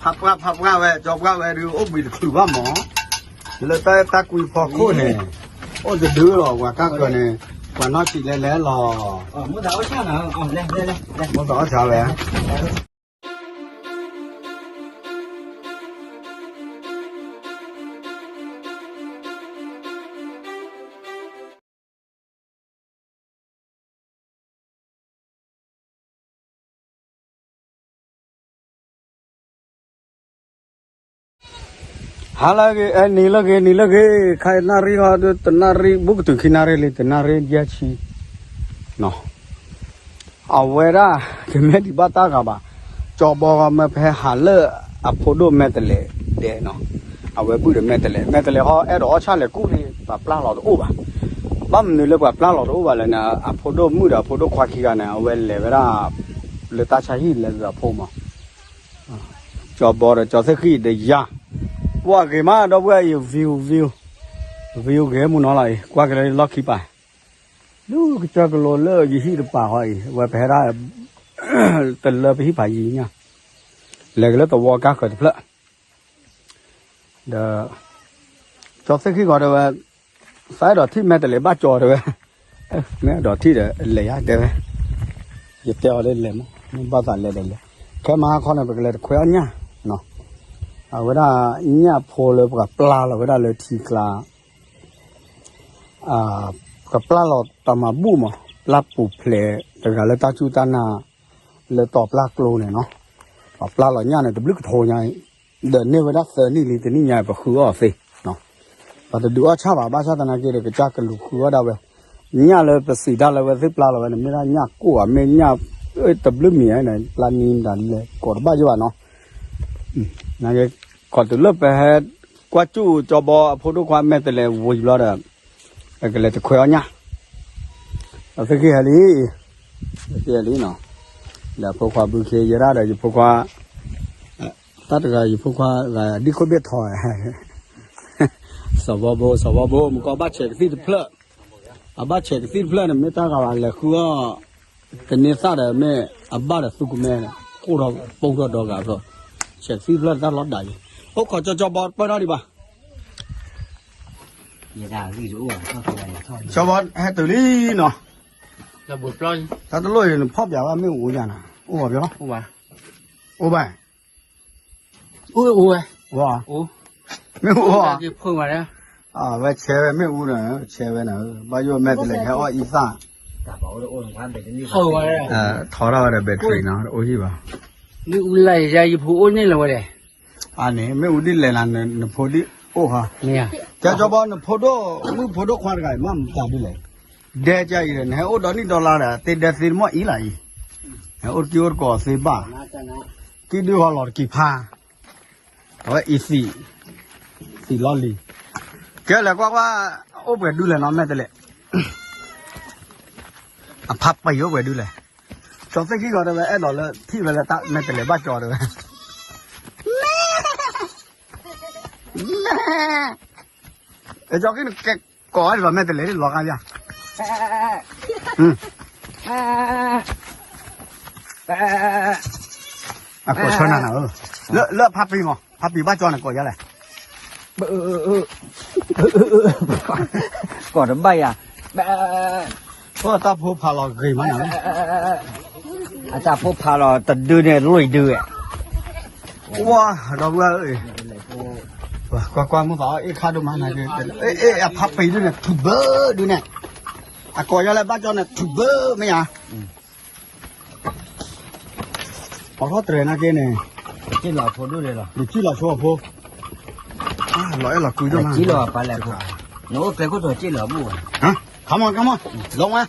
ဖးပှၢ်ဖးပှၢ်ဝဲ ကၠီပှၢ်ဝဲဒုး အိၣ်ဘှံးတချုးဘၣ်မး, လၢတၢ်တၢ်ကွံဖီခိၣ်န့ၣ် အိၣ်တဒုလီၤ ပှၤကါကၢၤန့ၣ် ပှၤနီၢ်ဆံးလဲၤလဲၤလီၤ, မိၢ်သးအီၣ်ဆါဝဲ ဟါလၢအဂ့ၤ အဲ နံၤလၢအဂ့ၤ နံၤလၢအဂ့ၤ ခါအံၤနၣ်ရံၣ်ဟီ တနၣ်ရံၣ် ဘူးကတုၤခံနၣ်ရံၣ်လံ တနၣ်ရံၣ်ယဲၢ်ဆံ အဝဲဒၣ် တမ့ၢ်ဒံးဘၣ်တၢ်ဂၤဘၣ်, ကၠီဘီမ့ၢ်ဖဲဟးလၢအဖိဒိၣ်မဲာ်တဲးလဲးဒဲးနီၤ, အဝဲဘုၣ်ဒီးမဲာ်တဲးလဲး မဲာ်တဲးလဲးဟီ အဲၣ်ဒိးအီၣ်ဆၣ်လဲၤကူၣ်န့ၣ် ပှၤပျၢ်လီၤတအိၣ်ဘၣ်, ဘၣ်မနုၤလၢပှၤပျၢ်လီၤတအိၣ်ဘၣ်လဲၣ်န့ၣ် အဖိဒိၣ်မုၣ်ဒီးအဖိဒိၣ်ခွါခံဂၤန့ၣ် အဝဲလဲၤဝဲဒၣ် လၢတၢ်ဆါဟံၣ်လဲၤဒီးဖိမး ကၠီဘီဒီးကၠီသ့ၣ်ဃံၣ်ဒီးယၤ, ပှၤဂ့ၤမးဒီပုၢ်ဝဲၢ်အံၤ view view view ဂ့ၤမူနီၤလီၤအံၤ ကွၢ်က့ၤလၢလီၢ်ခံပၤ, ဒုးကစၢၢ်ကလိလၢယဟံၣ်တပၤဃီအံၤ ဝဲပဟဲဒၣ် တလၢပဟံၣ်ဖးယံၤညါ, လဲၤက့ၤလၢသဝီကါဃၢၤတဖျၢၣ် ဒီး ကၠီသ့ၣ်ဃံၣ်ဃီတဲဝဲ သးအဲၣ်ဒိးထံၣ်မဲာ်တဲးလဲးဘၣ်ကၠီတဲဝဲ, မ့ၢ်အဲၣ်ဒိးထံၣ်ဒီးလဲၤယါတဲဝဲ, ယတဲအီၤလၢလဲၤမး မ့ၢ်ဘၣ်သးလဲၤဒီးလဲၤ, ခဲမဟါခီန့ၣ် ပကလဲၤတခွဲအီၣ်ညၣ်, အဝဲဒၣ်ညၣ်ဖိလၢပှၤပျၢ်လီၤဝဲဒၣ်လၢထံကျါ ပှၤပျၢ်လီၤတၢ်မၤဘူၣ်မး ပျၢ်ပူၤဖျဲးတဂၤလၢတၢ်စူၢ်တၢ်နာ် လၢတီၤပျၢ်ကျိန့ၣ်နီၤ, ပှၤပျၢ်လီၤညၣ်န့ၣ် တဘျုးကထိညါအံၤ, ဒီးန့ၢ်ဝဲဒၣ်သၢနံၣ်လံ တနံၣ်ညါပဃုအီၣ်သ့, ပှၤတဒုးအီၣ်ဆၣ်ဘၣ် ဘၣ်ဆၣ်သနာ်က့ဒီး ကစၢ်ကလူးဃုအီၣ်ဒၣ်ဝဲ, ညၣ်လၢပစံးတၢ်လၢဝဲသ့ၣ်ပျၢ်လီၤဝဲန့ၣ် မ့ၢ်ဒၣ်ညၣ်ကိၢ်ဧါ မ့ၢ်ညၣ် တဘျုးမံၤဧါန့ၣ် ပျၢ်နံၤမတၤလဲၤကိးတဘၣ်ယိၣ်ဘၣ်နီၤ နာ်က့ ခီတုၤလၢပဟဲကွၢ်စူၣ်ကၠီဘီအဖိဒိၣ်ခွါမဲာ်တဲးလဲးဝံၤဘျီဒီး ပကလဲၤတခွဲအီၣ်ညၣ်, အသ့ၣ်ကဟဲလံ, သ့ၣ်ကဟဲလံနီၤ, ဒီးဖိခွါဘုခ့ယဲဒၣ်ဒီးယဖိခွါ, တၢ်တဂၤယဖိခွါဂၤဒ်ခိၣ်ဘ့ၣ်ထီၣ်, စီၤဘီဘိ စီၤဘီဘိ မကီဘၣ်ဆဲးကသံၣ်တဖျၢၣ်, အဘၣ်ဆဲးကသံၣ်တဖျၢၣ်န့ၣ် မ့ၢ်တၢ်ဂၤဘၣ်လဲၤဃုအီၣ် ကန့ၢ်သၣ်ဒီးမ့ၢ်အဘၣ်ဒီးသူကမဲ ကိၢ်ထီၣ်ပိၢ်ထီၣ်ဒီဂၤဘျီ, ဆဲးကသံၣ်တဖျၢၣ်တၢ်လီၤဒၣ်ယံၤ, အိၣ်ခိးကၠီကၠီဘီပၢၢ်ထီၣ်ဒံးဘၣ်, ကၠီဘီဟဲတုၤလံနီၤ, တၢ်တလိၣ်အံၤနဖီၣ်ပၠးဘၣ်မ့ၣ်အူယၤနၤ, အိၣ်ဘၣ်ပျီ, အိၣ်ဘၣ် အိၣ်ဝဲ, မ့ၣ်အူအိၣ်, ဝဲဆဲးဝဲမ့ၣ်အူဒီး ဆဲးဝဲန့ၣ် ဘၣ်ယိၣ်မဲာ်တဲးလဲးဟဲအီၣ်အံသၣ်, ထီထီၣ်ဝဲဒီး battery နီၤ တအိၣ်ဟံၣ်ဘၣ်, မ့ၣ်အူလၢယၤယဖိအိၣ်န့ၣ်လီၤဝဲဒီး, အန့ၣ် မ့ၣ်အူဒ်လဲၣ်နၤ နဖိဒ်အိၣ်ဟီ, ကၠီကၠီဘီနဖိဒိၣ် မုၣ်ဖိဒိၣ်ခွါတဂၤအံၤ မ့ၢ်မတၤဒ်လဲၣ်, ဒဲကၠီအံၤဒီး နဟဲအိၣ်ဒီးနံၣ်ဒီလါဒီး သ့ဒဲသ့တမီၢ်အံၤလၢအံၤ, နဟဲအိၣ်တကံၢ်အိၣ်တကိးသ့ဘၣ်, ကံၣ်ဒုၣ်ဟီလီၤတကံၢ်ဖး အဝဲအံၤသံး, သံးလီၢ်လံၤ, ကဲလဲၤကွၢ်ကွၢ်, အိၣ်ပှဲၤဒုလဲၣ်နီၤ မဲာ်တဲးလဲး, အဖါပံၤအိၣ်ပှဲၤဒုလဲၣ်, ကၠီသ့ၣ်ခံဂီၤတဲဝဲ အဲၣ်ဒိးလၢထံၣ်ဝဲလၢတၢ်မဲာ်တဲးလဲးဘၣ်ကၠီတဲဝဲ, အဲ ကၠီခံနကဲကိးအီၤဒ်သိးမဲာ်တဲးလဲးလီၤဂာ်ယၤ, အကိးဆၢနၤနၤဧၢ, လၢဖါပံၤမး ဖါပံၤဘၣ်ကၠီန့ၣ်ကိးယၤလဲၣ်, ကိးတဘၣ်ယၤ, တၢ်ဖိဖးလီၤဂ့ၤမးနၤ, အတၢ်ဖိဖးလီၤတဒုန့ၣ်လွံၢ်ဒုဝဲ, ဝါ ဒီပုၢ်ဝဲၢ်ဧၢ, ကွၢ်ကွၢ်မုၢ်သးအီၣ်အ့ၣ်ခါဒိၣ်မးနၤ, အ့ၣ်အဖါပံၤဒုန့ၣ် ထူဘၢဒုန့ၣ်, အကိးယၤလၢဘၣ်ကၠီန့ၣ် ထူဘၢမ့ၢ်ဧါ ပှၤထီၣ်တြဲၤနာ်က့န့ၣ်, ယစံၣ်လီၤဆိအဖိ, လီၤအဲၣ်လီၤကွံဒိၣ်မး, နအိၣ်ကျဲခိၣ်ထီၣ်စံၣ်လီၤဘူၣ်, come on come on, လီၤဝဲ,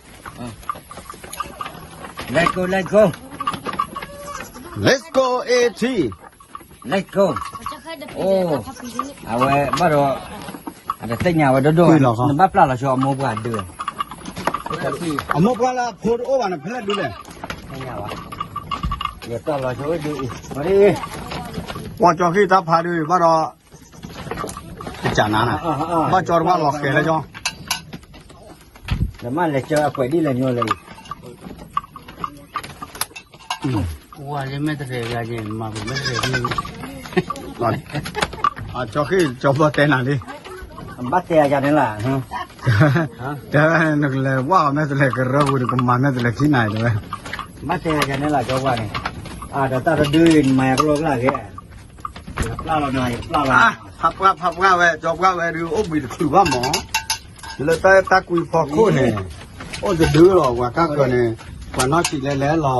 let's go let's go, let's go eighty, let's go, အိ, အဝဲဘၣ်ဒီး, အတသ့ၣ်ညါဝဲဒိၣ်ဒိၣ်, နဘၣ်ပျၢ်လီၤဆိအမိၢ်ပှၢ်ဒု, အမိၢ်ပှၢ်လၢအဖိတအိၣ်ဘၣ်န့ၣ် ဖဲလဲၣ်ဒုလဲၣ်, ယပျၢ်လီၤဆိဒု, ပှၤကၠီခံတၢ်ဖးဒုဘၣ်ဒီး, ကစၢ်နၤနၤ, ဘၣ်ကၠီတဘၣ်လီၤဃဲၤလၢကၠီ, နမ့ၢ်လဲၤကၠီအကွဲးဒ်လဲၣ်ညိလဲၣ်, ဝါလၢမဲာ်တရဲၣ်ဂၤန့ၣ် မၤပမဲာ်တရဲၣ်န့ၣ်, ကၠီဃ့ၣ်ကၠီဘီတဲနၤလံ, ဘၣ်တဲယၤန့ၣ်လၢ, တဲနကလဲၤဝၣ်အီၤမဲာ်တလဲၤကရၢပူၤ နကမၤမဲာ်တလဲၤခံနၤတဲဝဲ, ဘၣ်တဲယၤန့ၣ်လၢကၠီဝါန့ၣ်, ဒီးတၢ်တဒုနမၤယၤကလိကျၣ်က့ၤ, ယပျၢ်လီၤနၤ ယပျၢ်လီၤ, ဖးပှၢ်ဖးပှၢ်ဝဲ ကၠီပှၢ်ဝဲဒုးအိၣ်ဘှံးတချုးဘၣ်မး လၢတၢ်တၢ်ကွံဖီခိၣ်န့ၣ်, အိၣ်တဒုလီၤ ပှၤကါကၢၤန့ၣ်, ပှၤနီၢ်ဆံးလဲၤလဲၤလီၤ,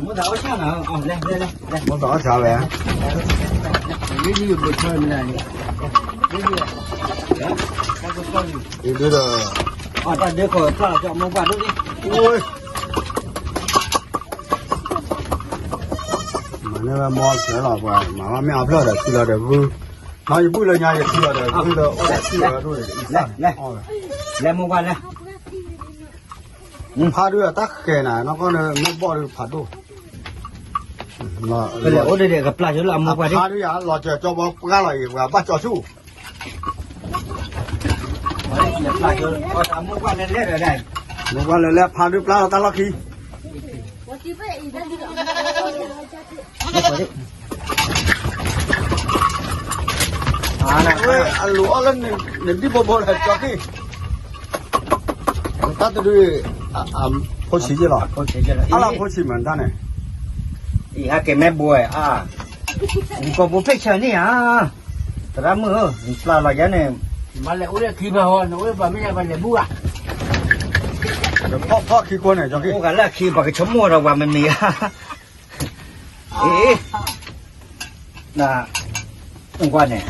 မိၣ်သးအီၣ်ဆၣ်ဝဲ, ဒ်ဒီး, မၤန့ၢ်ဝဲမီၢ်စၢၤလီၤ ပှၤမၤဘၣ်မ့ၢ်အဖျၢၣ်ဒီး ထံလီၤဒီးဂုၢ်, နီၢ်ယပုၢ်လၢညါယထံလီၤဒီးဂုၢ်လၢအိၣ်ဒီးထံလီၤဒိၣ်န့ၣ်, လဲၤမိၢ်ပှၢ်လဲၤ, ဖးဒုးအတၢ်ဃဲၤနၤ နီၢ်ကီၢ်န့ၣ် မ့ၢ်ဘီၣ်ဒုးဖးဒိၣ်, ပလဲၤအိၣ်ဒီးကပျၢ်ကၠိလၢအမိၢ်ပှၢ်ဒ်, ဖးဒုးယၤလီၤစၢၤကၠီဘီပှၢ်လီၤအံၤ ပှၤဘၣ်ကၠီဆူၣ် မိၢ်ပှၢ်လဲၤလဲၤဖးဒုးပျၢ်လီၤတၢ်လီၢ်ခံ, အလိၤအီၣ်လၢနဒံၣ်ဘိဘိလၢကၠီခံ, တၢ်တဒု, ဖိဆံးယ့ၢ်လီၤ, အလီၤဖိဆံးမးတၢ်န့ၣ်, အံၤဟဲက့ၤမ့ၢ်ဘိဝဲ, နကိာ်ဘိဖ့ၣ်ဆၢန့ၣ်ဧါ, သရၣ်မုၣ်ဧၢ, နပျၢ်လီၤယၤန့ၣ်, မၤလဲၤအိၣ်လၢခံဘၣ်ဟီ နအိၣ်ဘၣ်မ့ၢ်ယၤဘၣ်လဲၤဘူၣ်ဧါ, ဖီၣ်ဖီၣ်ခံကိးန့ၣ် ကၠီခံ, အိၣ်ဂၤလၢအခံပှၤကဆိကမိၣ်ဒီးပှၤမ့ၢ်မ့ၢ်ဧါ, အ့, နကွၢ်န့ၣ်,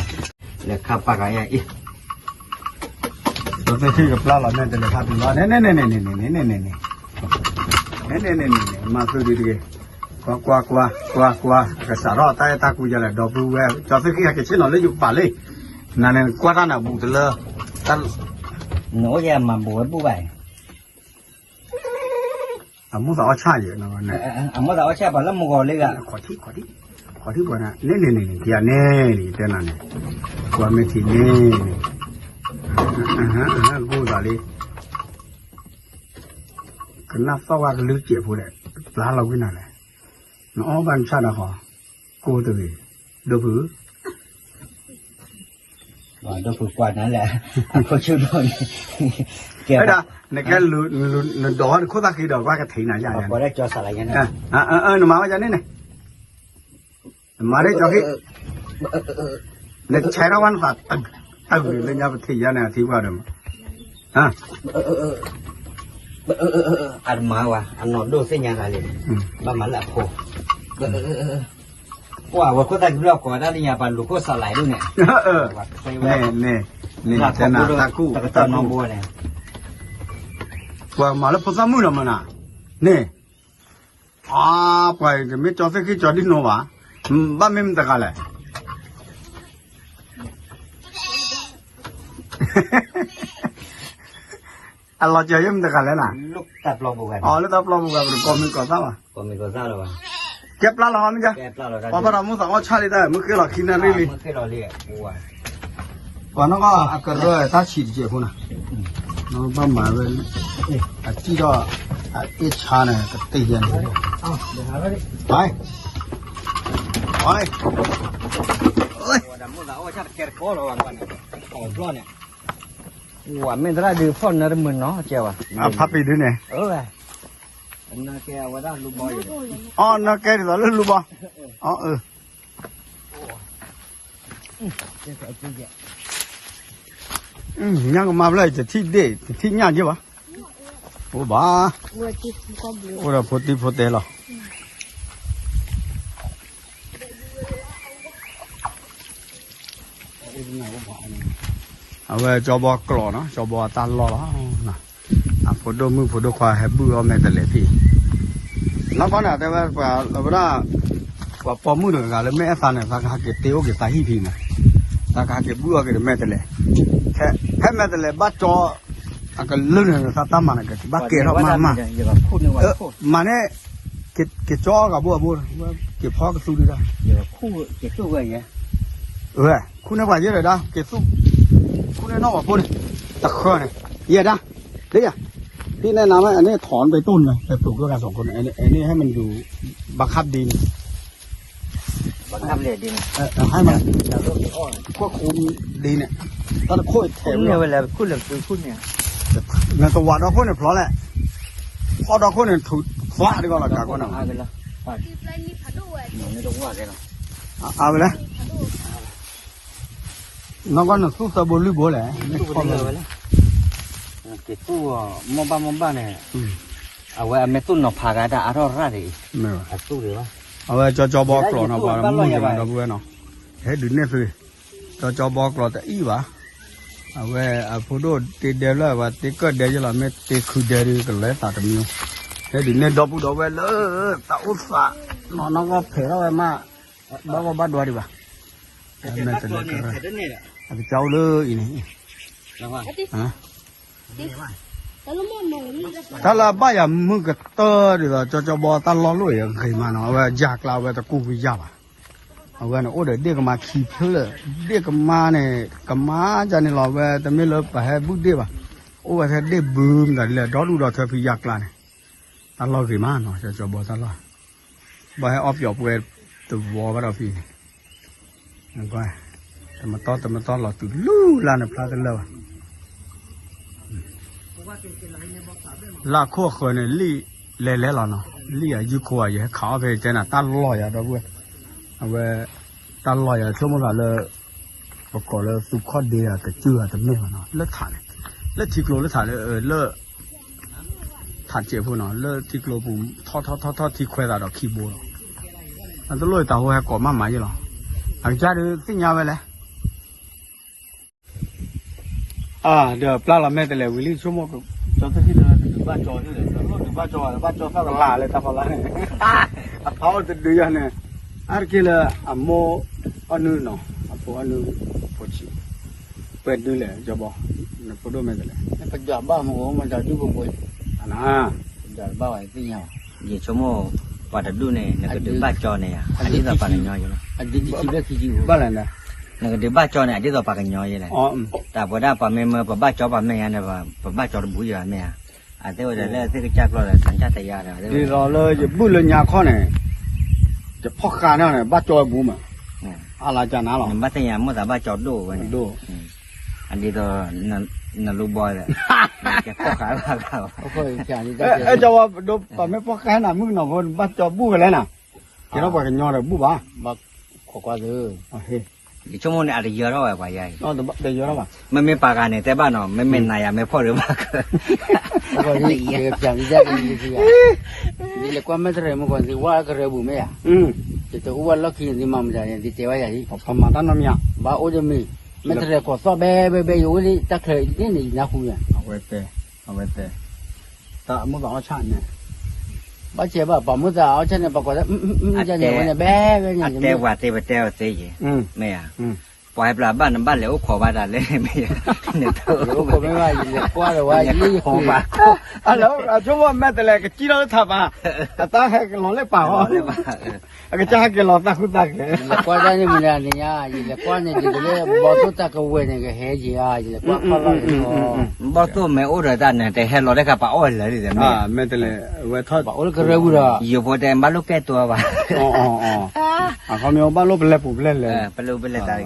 လဲၤခါပာ်ကၤယၤအံၤ, ဒီးသ့ၣ်ခံကပျၢ်လီၤန့ၣ် တလဲၤခါတုၤလီၤ, န့ၣ်န့ၣ်န့ၣ်န့ၣ်, န့ၣ်န့ၣ်န့ၣ်န့ၣ်, မၤသုဒ်တဂ့ၤ, ကွၢ်ကွၢ်ကွၢ်ကွၢ်ကွၢ်, ကစးထီၣ်တၢ်အဲၣ်တၢ်ကွံယၤလဲၣ် ဒီပုၢ်ဝဲၢ်, ကၠီသ့ၣ်ခံဟဲက့ၤဆ့ၣ်နီၤလၢယကပၤလံ, နၤန့ၣ်ကွၢ်တၢ်န့ၣ်အဘူးတလၢ, နအိၣ်ယဲမၤဘူးဝဲဘူၣ်ဘၣ်, အမိၣ်သးအီၣ်ဆၣ်ယဲၢ်, အမိၣ်သးအီၣ်ဆၣ်ပှၤလၢမုၢ်ဂီၤလံဂၤ, ခီထံၣ်ခီထံၣ်, ခီထံၣ်ပှၤန့ၣ်, န့ၣ်န့ၣ်န့ၣ်န့ၣ်, ကယၤန့ၣ်န့ၣ် တဲနၤန့ၣ်, ကွၢ်မ့ၢ်ထံၣ်န့ၣ်န့ၣ်, အဟါအဟါ ကိၢ်သးလံ, ကနၣ်သီၣ်ဝဲကလုၢ်စဲးဖိဒီး, ပျၢ်လီၤဝံၤနၤလဲၣ်, နအီၣ်ဘၣ်နဆၣ်ဒီးဃီ, ကိၢ်တဂ့ၤ, ဒိၣ်ဖုၣ် ဒိၣ်ဖုၣ်ကွၢ်နၤလဲၣ်, အခိၣ်ဆူၣ်ဒိၣ်န့ၣ်, ကဲဒၣ်, နကဲ, နဒိးဝဲနခိၣ်သၣ်ဃံဒီး ကွၢ်ကထံၣ်နၤယၤ, နမၤဝဲယၤန့ၣ်န့ၣ်, နမၤဒ်ကၠီဃ့, နဆဲးထီၣ်ဝဲနသး, တဂ့ၤလၢညါပထံၣ်ယၤန့ၣ် အထံပှၤဒီးမး, အတမၤဝဲ အနီၢ်ဒိၣ်သ့ၣ်ညါဂၤလံ, ဘၣ်မၤလၢအဖိ, ကွၢ်ဝဲခိၣ်သၣ်ကဘျီၣ်ကိးတၢ်လၢညါ ပှၤလူၤခိၣ်စးလဲဒိၣ်န့ၣ်, န့ၣ်, န့ၣ်, တၢ်ကူၣ်, တၢ်ကူၣ်, ပှၤမၤလၢဖိသၣ်မုၣ်လီၤမးနၤ, န့ၣ်, အါ, ပှၤတမ့ၢ်ကၠီသ့ၣ်ခံကၠီဒ်နိဘၣ်, ဘၣ်မ့ၢ်မတဂၤလဲၣ် အလီၤစၢၤယဲၢ်မတဂၤလဲၣ်နၤ, လၢတၢ်ပျီပူၤဂၤ, ပကိးမံၤကိးသၣ်ဘၣ်, ကဲပျၢ်လီၤမ့ၢ်ကဲ, ပှၤဘၣ်ဒီးမုၢ်သးအီၣ်ဆၣ်လံတၢ် မုၢ်ဃ့လီၤခံနၣ်ရံၣ်လံ, ပှၤနီၢ်ကီၢ်အကရၢတၢ်ဆံးတစဲးဖိနၤ, ဘၣ်မၤဝဲ, အစံၣ်ထီၣ်, အအ့ၣ်ဆါန့ၣ် ကတ့ၢ်ယဲန့ၣ်, ဝဲ, ဝဲ, ဝဲမ့ၢ်သရၣ်ဒုးဖီၣ်နၢတမုာ်နီၤကဲဝဲ, အဖးပံာ်ဒုးန့ၣ်, အီနၢကဲဒ်သိးလၢလူဘီ, အၢ, ညါကမၤဖျၢၣ် တထံၣ်ဒ့ၣ် တထံၣ်ညၣ်က့ဘၣ်, အိၣ်ဘၣ်, အိၣ်ဒီးဖိတံၢ်ဖိတဲလီၤ. အဝဲကၠီဘီကျိးနီၤ ကၠီဘီအတၢ်လီၢ်လီၤ. အဖိဒိၣ်မုၣ်ဖိဒိၣ်ခွါဟဲဘုၣ်အီၣ်မဲာ်တလဲးဖံး, နီၢ်ကီၢ်န့ၣ် တဲဝဲပှၤ လၢဝဲဒၣ် ပှၤပိာ်မုၣ်တဂၤလၢမ့ၢ်အဲၣ်သးန့ၣ် သးကဟဲက့ၤတ့အိၣ်က့ၤသးဟံၣ်ဖံးန့ၣ်, သးကဟဲက့ၤဘုၣ်အီၣ်က့ၤဒီးမဲာ်တလဲး, ဖဲမဲာ်တလဲးဘၣ်ကၠီ အကလုၢ်န့ၣ် သးတၢ်မၤန့ၣ် ကဘၣ်ကဲထီၣ်မးမး, မၤန့ၣ် က့ၤကၠီအီၣ်ဂၤဘိအဘိ, က့ၤဖီကသူဒုဒၣ်, ဝဲ ခူၣ်န့ၢ်ပှၤယဲၢ်ဒီးဒၣ် က့ၤသူၣ်, ခူၣ်န့ၢ်နီၢ်ပှၤဖိန့ၣ်, တဃၢန့ၣ်, ယဲၢ်ဒၣ်, ဒ်ယၤ, ဒ်န့ၣ်နၤမ့ၢ် အန့ၣ်ထီၣ်ပတူၢ်န့ၣ် ပပျိာ်ကၢၢ်ဂၤစီၤခိၣ်န့ၣ် အန့ၣ်ဟဲမနုၤ ဘၣ်ခါဒ်န့ၣ်, ဘၣ်ခါဒ်န့ၣ်, ဟဲမး, ခိၣ်ခိၣ်ဒ်န့ၣ်, တၢ်တခိၣ်ထဲးဝဲလီၤ, နတဝးဒီခိၣ်န့ၣ်ဖျီလဲၣ်, ဖီဒီခိၣ်န့ၣ် ထုးသွါဒ်ကီးလီၤ ကးခိၣ်န့ၣ်, အါဝဲလဲၣ်, နီၢ်ကီၢ်နသူၣ်သၢဘိလွံၢ်ဘိလဲၣ်, က့ၤသူၣ်အီၤ မိၢ်ဘၣ်မိၢ်ဘၣ်န့ၣ်, အဝဲအမ့ၢ်သူၣ်နီၤဖးဂၤတၢ်အါထီၣ်ရၣ်ဒံး, အဝဲကၠီကၠီဘီကျိာ်နီၤ ပှၤမုၢ်က့ၤမးဒီပုၢ်ဝဲၢ်နီၤ, ဟဲဒုးနဲၣ်သု, ကၠီကၠီဘီကျိာ်တအံၣ်ဘၣ်, အဝဲအဖိဒိၣ်တ့ဒဲဖျၢၣ် ပှၤတ့ကၢၣ်ဒဲယလီၤ မ့ၢ်တ့ခုဒဲဒုးကလဲၤသးတမံၤ, ဟဲဒုးနဲၣ်ဒီပုၢ်ဒီဝဲၢ်လၢ တၢ်အိၣ်သး, နီၢ်နီၢ်ကီၢ်ဖဲးထီၣ်ဝဲမး, ဘၣ်ဂီၢ်ဘၣ်ဒွါဒံးဘၣ်, မ့ၢ်တလဲၤကရၢ, အကစၢ်အိၣ်လၢအံၤန့ၣ်, တၢ်လၢအဘၣ်ယၤမုၢ်ကတၢၢ်ဒ်သိး ကၠီကၠီဘီတၢ်လီၢ်လိၣ်အံၤဂ့ၤမးနီၤ အဝဲယၤကျါဝဲတကူးကွံာ်ယၤဘၣ်, အဝဲန့ၣ်အိၣ်ဒီးဒ့ၣ်ကမါခံဖျၢၣ်, ဒ့ၣ်ကမါန့ၣ် ကမါယၤန့ၣ်လီၤ အဝဲတမ့ၢ်လၢပှၤဟဲဘုၣ်ဒ့ၣ်ဘၣ်, အိၣ်ဝဲထဲဒ့ၣ်ဘုမတၤဒ်လဲၣ် ဒီဒူၣ်ဒီထၢဖံယၤကျါန့ၣ်, တၢ်လီၢ်ဂ့ၤမးနီၤ ကၠီကၠီဘီတၢ်လီၢ်, ဘၣ်ဟဲအီၣ်ပျီၤပှဲၤတဝီဘၣ်ဒီးဖံန့ၣ် တမတီတမတီလီၤတုၤလူလၢ်န့ၣ်ဖျါတလၢာ်ဘၣ်, လၢခိၣ်အဃၢၤန့ၣ် လံၣ်လဲၤလဲၤလီၤနီၤ, လံၣ်အယုၢ်ခိၣ်ဧါ ယဟဲခးအီၣ်ဖဲတဲနၤ တၢ်လီၢ်ယၤဒီပုၢ်ဝဲၢ်, အဝဲ တၢ်လီၢ်ယၤဆိကမိၣ်သးလၢ ပကိးလၢသူခီၣ်ဒ့ဧါ ကစၢၢ်ဧါတမ့ၢ်ဘၣ်နီၤ လၢထးန့ၣ်, လၢထံကျိလၢထးလၢ လၢ ထးစဲးဖိနီၤ လၢထံကျိပူၤ ထီၣ်ထီၣ်ထီၣ်ထီၣ်ထံခွဲးသးဒီးခံဘိလီၤ, အတလိၣ်တၢ်ဟိဟဲကိးမးမးယဲလီၤ, အကစၢ်ဒုးသ့ၣ်ညါဝဲလဲၣ် အဒီးပျၢ်လီၤမဲာ်တလဲၤဝံၤလံ ဆိကမိၣ်က ကၠီသ့ၣ်သ့ၣ်ဒီး တဒုးဘၣ်ကၠီသ့ၣ်လဲၣ် တလိၣ်ဒုးဘၣ်ကၠီဘၣ် တဘၣ်ကၠီသၣ်ကလၤလၢတၢ်ဖီလာ်န့ၣ်, အဖးအိၣ်တဒုးယၤန့ၣ်, အါတက့ၢ်လၢအမိၢ်အီၣ်နုၢ်နီၤ အဖိအီၣ်နုၢ် ဖိဆံး, ပှဲၤဒုးလဲၣ် ကၠီဘီ, နဖိဒိၣ်မဲာ်တလဲၤ, ပဒွးဘၣ်မ့ၢ်အိၣ်မတၤဒုၣ်ဖိဖိ, ပဒွးဘၣ်ဝဲသ့ၣ်ညါဘၣ်, ယဆိကမိၣ် ပှၤတဒူၣ်န့ၣ် နကဒုးဘၣ်ကၠီန့ၣ်ယါ အဒ်သိးပှၤကညီယါလီၤ, ဘၣ်လဲၣ်, နကဒုးဘၣ်ကၠီန့ၣ် အဒ်သိးပှၤကညီယါလဲၣ်, တၢ်ပဝဲဒၣ်ပှၤမ့ၢ်မၢပဘၣ်ကၠီပှၤမဲာ်ညါန့ၣ် ပဘၣ်ကၠီတဘူးယါမ့ၢ်ဧါ, အသ့ၣ်ဝဲဒၣ်လၢသ့ၣ်ကစၢ်ကျီဒီး သးစၢ်တယါဒီး ဒ်သိးလၢယဘုၣ်လၢညါခီန့ၣ်, ယဖီၣ်ဃာ်န့ၣ် ဘၣ်ကၠီဝဲဘူးမး, အလၢကနၤလီၤ, နဘၣ်သ့ၣ်ညါမိၣ်သးဘၣ်ကၠီဒိၣ်ဝဲန့ၣ်, အဒ်သိး နလူဘီဒီး, ကဖီၣ်ဃာ်ဘၣ်ဘၣ်, အဲၣ်ကၠီဝဲဒိ ပှၤမ့ၢ်ဖီၣ်ဃာ်နၤမုၣ်ကနီၤဖိ ဘၣ်ကၠီဘူးဝဲလဲၣ်နၤ, ကဲထီၣ်ပှၤကညီဒီးဘူးဘၣ်, ဘၣ်ခိးကွၢ်သု ယဆိကမိၣ်န့ၣ် အတယၢထီၣ်ဝဲပှၤယါအံၤ, တယၢထီၣ်ဘၣ်, မ့မ့ၢ်ပှၤဂၤန့ၣ် တဲဘၣ်နီၤ မ့မ့ၢ်နၤယၤမ့ၢ်ဖီၣ်ဒီးဘၣ်ကၠီ, ယလဲၤကွၢ်မဲာ်တရဲၣ်မုၢ်ကီး သုဝဲကရၢပူၤမ့ၢ်ဧါ, ယတအိၣ်ဝဲလီၢ်ခံန့ၣ် သုမၤမတၤန့ၣ် သုတဲဝဲယၤအံၤ, ပမၤတၢ်နီတမံၤ, ဘၣ်အိၣ်တမံၤ, မဲာ်တရဲၣ်ကီးသီၣ်ဘဲဘဲဘဲ ယအိၣ်လၢတၢ်ချၢန့ၣ် ယနၢ်ဟူယါ, အဝဲတဲ, အဝဲတဲ, တၢ်မိၣ်သးအီၣ်ဆၣ်န့ၣ်, ဘၣ်ဆဲးဘၣ် ပှၤမိၣ်သးအီၣ်ဆၣ်န့ၣ် ပှၤကိးလၢ မ့ၢ်န့ၣ်ဝဲန့ၣ် ဘဲဘဲန့ၣ်, အတဲဝဲသ့ပတဲအီၤသ့ယဲ, မ့ၢ်ဧါ, ပှၤဟဲပျၢၤဘၣ်နဘၣ်လဲၤအိၣ်ခိးဘၣ်တၢ်လဲၣ်, မ့ၢ်ဧါ, နတအိၣ်ဘၣ်, ယလဲၤကွၢ်ဒီးဝဲ ယလဲၤခိးဘၣ်, အလၢ အဆိကမိၣ်မဲာ်တလဲၤကစံၣ်ထီၣ်လၢထးပၤ, အတၢ်ဟဲကလီၤလၢပာ်အီၤ, အကစၢ်ဟဲက့ၤလီၤသးဃုသးကလဲၤ, ယလဲၤကွၢ်တၢ်န့ၣ်မ့ၢ်န့ၣ်ဧါ, ယလဲၤကွၢ်န့ၣ် ယကလဲၤ ဘီသိၣ်တၢ်ကဝဲၤန့ၣ် ကဟဲယၤဧါ, ယလဲၤကွၢ်ခီလီၤန့ၣ်, ဘီသိၣ်မ့ၢ်အိၣ်ဒီးတၢ်န့ၣ် တဟဲလီၤတခါ ပှၤအီၣ်လဲၤလံ, မဲာ်တလဲၤ, ပှၤအိၣ်လၢကရၢပူၤဒီး, ယိၤဖိတဲဘၣ်လိၣ်ကဲတိၤဘၣ်, အခီပညီဘၣ်လိၣ်ပလဲပူၤပလဲလဲၤ, ပလဲပလဲတၢ်တဂ့ၤ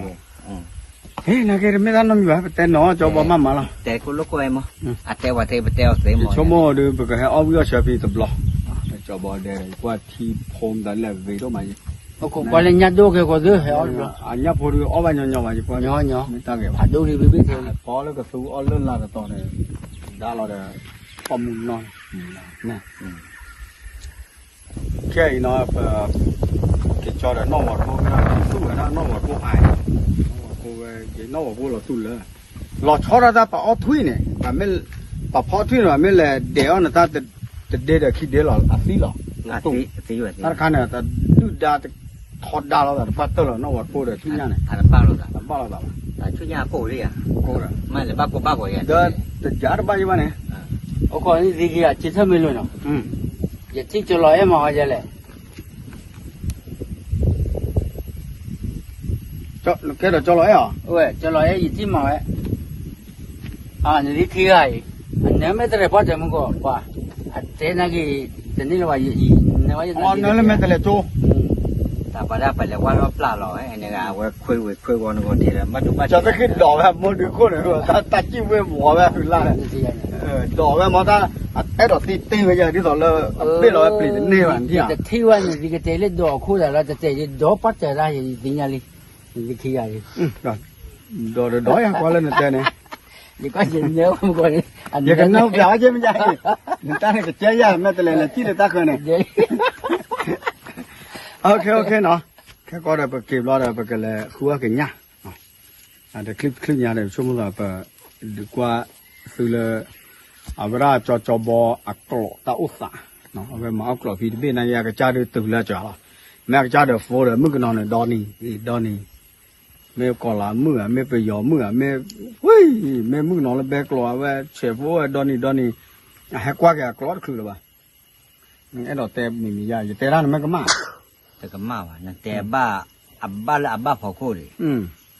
ဟ့ၣ် နာ်က့တမ့ၢ်တၢ်နီတမံၤဘၣ် ပတဲနီၤ ကၠီဘီမးမးလီၤ, တဲကိၣ်လိၣ်ကိၣ်ဝဲမး, အတဲဝဲသ့ပတဲအီၤသ့မး, ယဆိကမိၣ်ဒီး ပကဟဲအီၣ်ဝံၣ်အီၣ်ဆၢဖံတဘျီ, ကၠီဘီဒဲဒီး ယကွၢ်ထံဖိမတၤလဲၣ်ဂ့ၤဒိၣ်မး, ပှၤလၢညၣ်ဒိၣ်ကဲဃီသ့ ဟဲအီၣ်တဘျီ, အညၣ်ဖိဒီးအီၣ်ဘၣ်ညီညီဘၣ် ယကွၢ်, မ့ၢ်တၢ်ဂ့ၤဘၣ်, ဖးဒိၣ်လံဘ့ၣ်ဘ့ၣ်သ့, ပီလၢကသူအီၣ်လၢလာ်တတီၤန့ၣ်, ဒါလီၤဒီး, ပီၣ်မုၢ်နီၢ်, ခဲအံၤနီၤ ပ က့ၤကၠီဒီးနီၢ်ဝီၤတိၢ်မ့ၢ်နီၤ သူၣ်ဝဲဒၣ်နီၢ်ဝီၤတိၢ်အါ, နီၢ်ဝီၤတိၢ်ဝဲ က့ၤနီၢ်ဝီၤတိၢ်လီၤသူၣ်လၢ, လီၤဆီဒၣ်တၢ်ပအီၣ်ထွံၣ်န့ၣ်, ပဖီထွံၣ်န့ၣ် မ့ၢ်လဲၤဒဲးအီၣ်နတၢ်တဒ့ဒီးခံဒ့လီၤ အသံလီၤ, တၢ်တခါန့ၣ် တဒုၣ်ဒါ ထီဒါလိာ်သးတပၣ်တၢၢ်လီၤ နီၢ်ဝီၤတိၢ်ဒီးဆူညါန့ၣ်, တဘၣ်လိာ်သးဘၣ်, ဆူညါကိၣ်လံဧါ, ကိၣ်ဒီး, မ့ၢ်လဲၤဘၣ်ကိၣ်ဘၣ်ဂီၤယါ, ဒီးတယၤတဘၣ်ယဘၣ်န့ၣ်, အိၣ်ခိးန့ၣ်သံခံဂၤ က့ၤထၢၣ်မ့ၢ်လိာ်နီၤ, ယထံၣ်ကၠီလီၤအဲၣ်မးဝဲယဲလဲၣ် ကဲဒီးကၠီလီၤအဲၣ်အီၤ, ဝဲ ကၠီလီၤအဲၣ် ယထံၣ်မးဝဲ, နလံခံဂၤအံၤ, အနၢမ့ၢ်တရဲၣ်ပီၣ်တဲမူကီး ပှၤ, အတဲနာ်က့ၤ, တန့ၢ်လၢၤဘၣ်, ယ အီနၢလၢမဲာ်တဲးလဲးကၠိ တၢ်ပှၤဒၣ်ပလဲၤဝါထီၣ်ပျၢ်လီၤဝဲန့ၣ် အဝဲခွ့ဝ့ၤခွ့ဝီနဂီၢ်ဒံးဒီး ဘၣ်ဒိဘၣ်စၢၤ ကသ့ၣ်ဒိးဝဲမိၢ်ဒုးခိၣ်န့ၣ် တၢ်စံၣ်ဝ့ၢ်မီၤဝဲအဖုလၢ်န့ၣ် ဒိးဝဲမ့ၢ်တၢ် အဲၣ်ဒိးသံတ့ၢ်ဝဲယၤ ဒ်သိးလၢအဘ့ၣ်လီၤဝဲပျံၤတန့ၢ်ဘၣ်နထံၣ်ဧါ တထံၣ်ဝဲန့ၣ် ယကတဲလၢဒိးအခိၣ်သးလီၤ တတဲယဒိးပှၢ်တၢၤတၢ်ယသ့ၣ်ညါလံ ယသ့ၣ်ညါလံ ဒိးဒီးဒိးယၤကွၢ်လၢနတဲန့ၣ် ယကနၢပျးဝဲက့မ့ၢ်ယါ နတၢ်န့ၣ်ကကဲယၤ မဲာ်တဲးလဲးလဲၤစံၣ်လၢတၢ်ဃၢၤန့ၣ် OK OK နီၤ ခဲကီဒီးပက့ၤဘျီဒီး ပကလဲၤဃုအီၣ်ကညၣ် တချုးချုးညါဒီး ပဆိကမိၣ်သး ပဒုးကွၢ်သုလၢ အဝဲဒၣ်ကၠီကၠီဘီအကျိးတၢ်အိၣ်သး အဝဲမၤအီၣ်ကျိးဖံတဘ့ၣ်နာ်က့ အကစၢ်ဒုးတုၤလၢကၠီလီၤ မ့ၢ်အကစၢ်ဒီး phone ဒီး မုၣ်ကနီၤန့ၣ် ဒီနံၤ ဒီနံၤ မ့ၢ်ကီၤလၤမုၣ်ဧါ မ့ၢ်ပယီၤမုၣ်ဧါ မ့ၢ် ဝံၤ မ့ၢ်မုၣ်ကနီၤလၢဘဲကျိး အဝဲဆဲးဖိဝဲဒီနံၤဒီနံၤ အဟဲကွၢ်က့ၤအကျိးတချုးလၢၤဘၣ် နအဲၣ်ဒိးတဲမံၤမံၤယါ ယတဲဒၣ်နမ့ၢ်ကမၣ် တကမၣ်ဘၣ် နတဲဘၣ် အဘၣ်လၢအဘၣ်ဖီခိၣ်န့ၣ်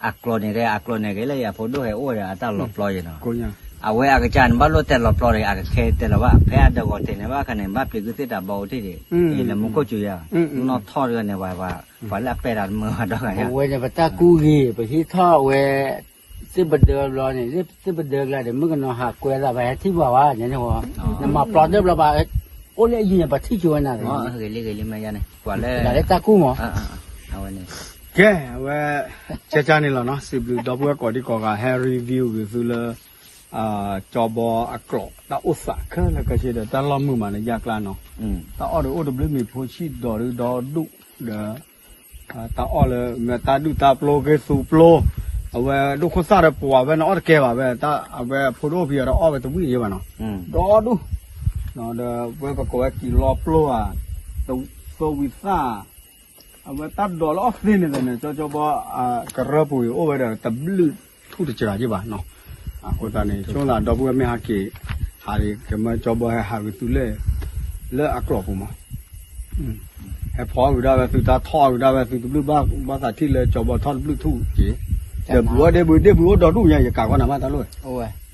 အကျိးန့ၣ်က့ အကျိးန့ၣ်က့လၢယဖိဒိၣ်ဟဲအိၣ်ဒီးအတၢ်လီၤပျီယနီၤ အဝဲအကစၢ်န့ၣ် ဘၣ်လိၣ်တဲလီၤပျီန့ၣ် အကခဲတဲလီၤဘၣ် ဖဲအဒၢးဂီၤတဲာ်န့ၣ်ဘၣ်ခါန့ၣ် ဘၣ်ပျံၤကုသ့ၣ်တၢ်ဘီအိၣ်ထံၣ်န့ၣ် လၢမူခိၣ်စူၤယါ နီၢ်ထီၣ်တဂၤန့ၣ် ပှၤလၢအပဲာ်တၢ်တမုာ်ဘၣ်ဒီးဂၤ အဝဲန့ၣ်ပတၢ်ကူၣ်ဂ့ၤ ပဟံးထီၣ်ဝဲ သ့ၣ်ပဒၢဘျီန့ၣ် သ့ၣ်ပဒၢကျါဒီး မုၣ်ကနီၤဟးကွဲသး ပဟဲထံၣ်ပှၤဝဲန့ၣ် နမၤပျီဒၢဘျီဘၣ် အိၣ်လၢအယံၤန့ၣ် ပထံၣ်ကၠိဝဲနၤလီၤ ဂ့ၤလံဂ့ၤလံမ့ၢ်ယါန့ၣ် ပှၤလၢ တၢ်လၢတၢ်ကူၣ်မး ကဲ အဝဲ ကဲကါန့ၣ်လီၤနီၤ စံးဘျုးဒီပုၢ်ဝဲၢ်ကိးဒံကိးဂၤ ဟဲ review ဂ့ၤသုလၢ ကၠီဘီအကျိး တၢ်အိၣ်သးခဲလၢာ်ခဲဆ့ဒီး တၢ်လီၢ်မုာ်မးန့ၣ် ယါကျါနီၤ တၢ်အီၣ်ဒီးအိၣ်တဘျုးမံၤဖိဆံးဒီးဒုးဒီဒူၣ်ဒီး တၢ်အီၣ်လၢ မ့ၢ်တၢ်ဒူၣ်တၢ်ပျိက့ၤသူပျိ အဝဲဒိၣ်ခိၣ်သၣ်ဒီးပှၤဝဲန့ၣ်အီၣ်တကဲဘၣ်ဝဲ အဝဲအဖိဒိၣ်ဖံးအီၤဒီးအီၣ်ဝဲတဝံၣ်ယဲဘၣ်နီၤ ဒီဒူၣ် ဒီးဝဲပကိးဝဲကံၤလီပျိဧါ သဝံသၣ် အဝဲတၢ်ဒိးလၢအီၣ်သ့န့ၣ်န့ၣ် ကၠီကၠီဘီ ကရၢပူၤအံၤအိၣ်ဝဲဒီးတဘျုးထူၣ်တစှၤယဲဘၣ်နီၤ အဃိသတးန့ၣ် ဆိကမိၣ်သးဒီပုၢ်ဝဲၢ်မ့ၢ်ဟးက့ၤ ဟးကမၢကၠီဘီဟဲဟးဂ့ၤသုလၢ လၢအကျိးပူၤမး ဟဲဖီအီၣ်ဝံၤဒၣ်ဝဲသုတၢ်ထီၣ်အီၣ်ဝံၤဒၣ်ဝဲသုတဘျုးဘၣ် ဘၣ်သးထံၣ်လၢကၠီဘီထီၣ်တဘျုးထူၣ်က့ၤ ဒီးဘုးအီၣ်ဒ့ဘုး ဒ့ဘုးအိၣ်ဒီဒူၣ်ညါ ယကးကွၢ်နၤမးတၢ်လိၣ်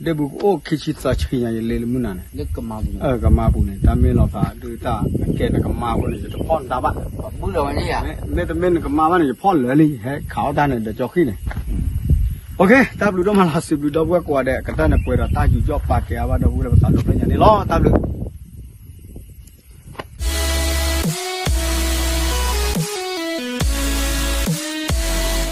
ဒ့ဘုးကအိၣ်ခံဆံသၢဆံညါ ယလ့လၢမုၢ်နၤန့ၣ် ကမါပူၤန့ၣ် တၢ်မ့ၢ်လီၤသးဒုးတၢ် နကဲနကမါအဃိန့ၣ် ယတဖီၣ်နတၢ်ဘၣ် မ့တမ့ၢ်နကမါဘၣ်န့ၣ် ယဖီၣ်လၢာ်လံ ဟဲခးအီၣ်တၢ်န့ၣ် ဒီးကၠီဃံန့ၣ် OK တၢ်ဘျုးဒိၣ်မးလီၤ စံးဘျုးဒီပုၢ်ဝဲၢ်ကိးဂၤဒဲး ကတၢၢ်န့ၣ်ပှဲၤဒီးတၢ်ယူးယီၣ်ပာ်ကဲအါဘၣ်ဒီပုၢ်ဝဲၢ်လၢပသးဒီဖျၢၣ်ညါန့ၣ်လီၤ တၢ်ဘျုး